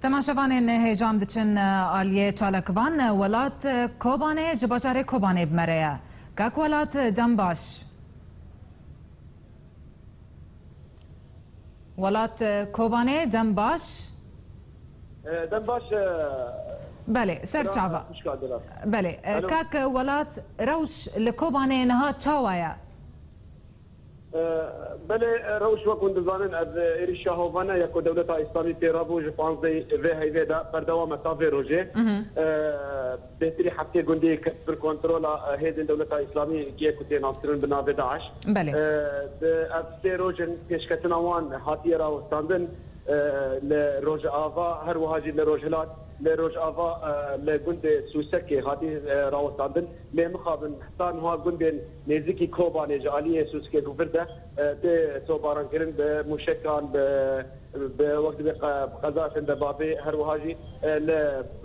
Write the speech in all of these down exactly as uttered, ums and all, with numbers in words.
Temaşevanên hêja em diçin aliyê çalakvan. Welat Kobanê ji bajarê Kobanê bi me re ye. Kak Welat, dem baş. Welat Kobanê, dem baş. E, dem baş, e, Belê, ser çava. Belê, e, kak Welat, rewş li Kobanê niha çawa ye? E, belê, e, rewş wek hûn dizanin, ev, e, êrîşa hovane ya ku dewleta Îslamî pê rabû ji panzdehê vê heyvê de berdewam e ta vê rojê. E, bêhtirî heftê gundî ket bin kontrola, e, hêzên dewleta Îslamî yê ku tê naskirin bi navê DAIŞ. Belê. E, bi ev sê roj in pêşketina wan hatiye rawestandin, e, li Rojava, her wiha jî li Rojhilat, li Rojava, e, li gundê Sûsekê hatiye, e, rawestandin. Lê mixabin, heta niha gundên nêzîkî Kobanê ji aliyê Sûskê ku vir de, e, tê tobarankirin bi mûşekan, bi, bi wek dibê qe-, qezafên debabê, her wiha jî, e, li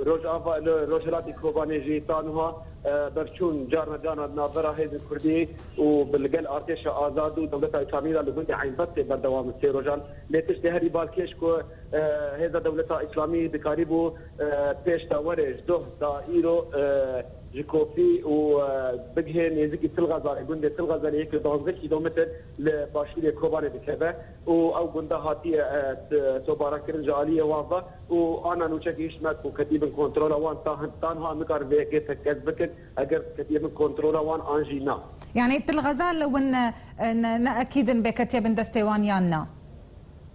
Rojava, li Rojhilatî Kobanê jî ta niha, e, berçûn carna carna di navbera hêzên Kurdî û bi li gel artêşa azad û dewleta Îslamî de li gundê Eynbet tê berdewam e sê rojan. Lê tiştê herî balkêş ku, e, hêza dewleta Îslamî dikarîbû, e, pêş de were ji doh ta îro, e, ji Kofî û, e, bigihê nêzîkî Til Xezalê, gundê Til Xezalê yê ku duwazdeh kîlometr li başûrê Kobanê dikeve û ew gunda hatiye, e, t-, tobarankirin ji aliyê wan ve û ana nûçe gihîşt me ku ketî bin kontrola wan ta hin-, ta niha nikarin vê yekê tekkez bikin, eger ketiye bin kontrola wan an jî na. Yanî Til Xezal win ne, ne, ne ekîd in bê ketiye bin destê wan yan na?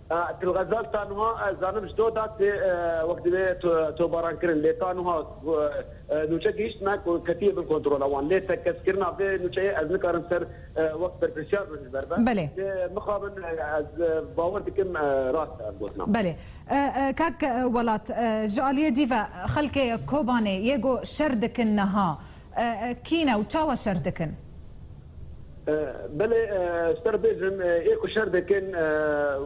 A, Til Xezal ta niha, ez zanim ji do da tê, e, wek divê to-, tobaran kirin. Lê ta niha, e, e, nûçe gihîşt me ku ketiye bin kontrola wan. Lê tekkezkirina vê nûçeyê ez nikarim ser, e, wek berpirsiyar bin ji ber ve. Belê. Lê mixabin, e, ez, e, bawer dikim, e, rast e ev gotina. Belê. E, e, kak, e, Welat, e, ji aliyê dî ve xelkê Kobanê yê ku şer dikin niha, e, e, kî ne û çawa şer dikin? E, belê, e, ji te re bêjim, e, ê ku şer dikin, e,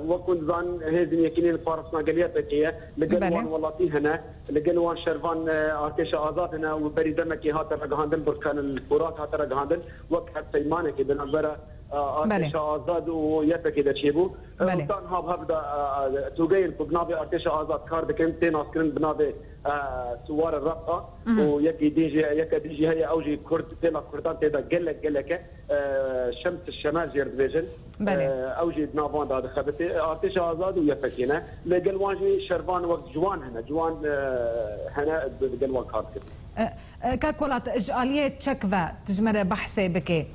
wek hûn dizanin, hêzên yekînên parastina gelê Y P G ye, li gel Belê. wan welatî hene, li gel wan şervan, e, artêşa azad hene û berî demekê hate ragihandin, Burkan el Furat hate ragihandin, wek hevpeymanekê di navbera, e, Belê. artêşa azad û Y P G de çêbû. E, Belê. û tanha bi hev de, e, e, tûgeyên ku bi navê artêşa azad kar dikin, tê naskirin bi navê, e, Suwar Reqa Mhm. û yekî din jî, yeke din jî heye, ew jî Kurd, têla Kurdan tê de gelek, gelek e. E, Şems Şemer jê re dibêjin. Belê. E, ew jî di nav wan de dixebitê. E, artêşa azad û Y P G ne. Li gel wan jî şervan wek ciwan hene. Ciwan, e, hene, di, di gel wan kar dikin. E, e, Kak Welat, ji aliyê çek ve tu ji me re behsê bikê.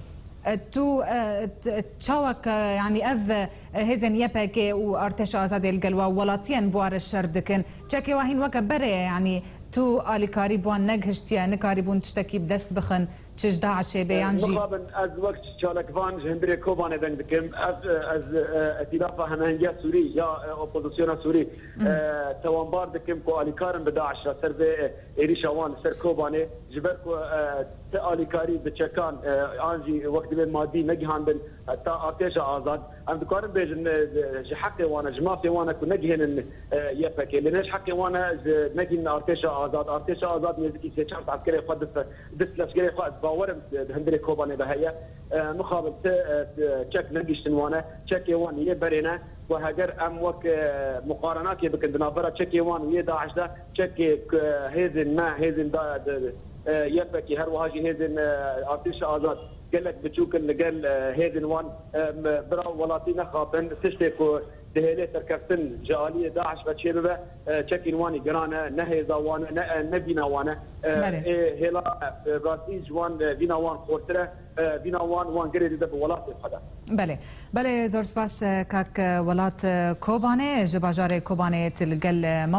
E, tu, e, t-, çawek, e, yanî ev, e, hêzên Y P G û Artêşa Azadê li gel we welatiyên bi we re şer dikin. Çekê we hîn weke berê ye, yanî tu alîkarî bi wan negihiştiye, nikarîbûn tiştekî bi dest bixin, çi ji DAIŞê bê yan jî. Mixabin ez wek çalakvan ji hundirê Kobanê deng dikim. Ev, e, ez, e, Îtîlafa Hemehengiya Sûrî ya, e, Opozisyona Sûrî, Hmm. e, tewanbar dikim ku alîkar in bi DAIŞ re ser vê, e, êrîşa wan li ser Kobanê, ji ber ku, e, ti alîkarî bi çekan, e, an jî wek divê madî negihandin, e, ta artêşa azad. Em dikarin bêjin, e, ji heqê wan e, ji mafê wan e ku negihênin, e, Y P G. Lê ne ji heqê wan e, ji negihînin artêşa azad. Artêşa azad nêzîkî sê çar eskerê xwe dist, dist leşkerê xwe, ez bawer im, e, di hundirê Kobanê de heye. E, mixabin ti, e, ti çek negihiştin wan e. Çekê wan yê berê ne. Ku heger em wek, e, muqarenakê bikin di navbera çekê wan û yê DAIŞ de, çekê, e, hêzên me, hêzên da, de, e, Y P G, her wiha jî hêzên, e, artêşa azad gelek biçûk in li gel, e, hêzên wan, e, em, bira welatî nexapin, tiştê ku dihêlê serkeftin ji aliyê DAIŞ ve çêbibe, e, çekên wan ê giran e, ne hêza wan e, ne, e, ne vîna wan e. E, Belê. ê hêla, e, rastî ji wan, e, vîna wan xortir e. E, vîna wan, wan girê dide bi welatê xwe de. Belê. Belê, zor spas, e, kak, e, Welat, e, Kobanê, ji bajarê Kobanê tu li gel, e, me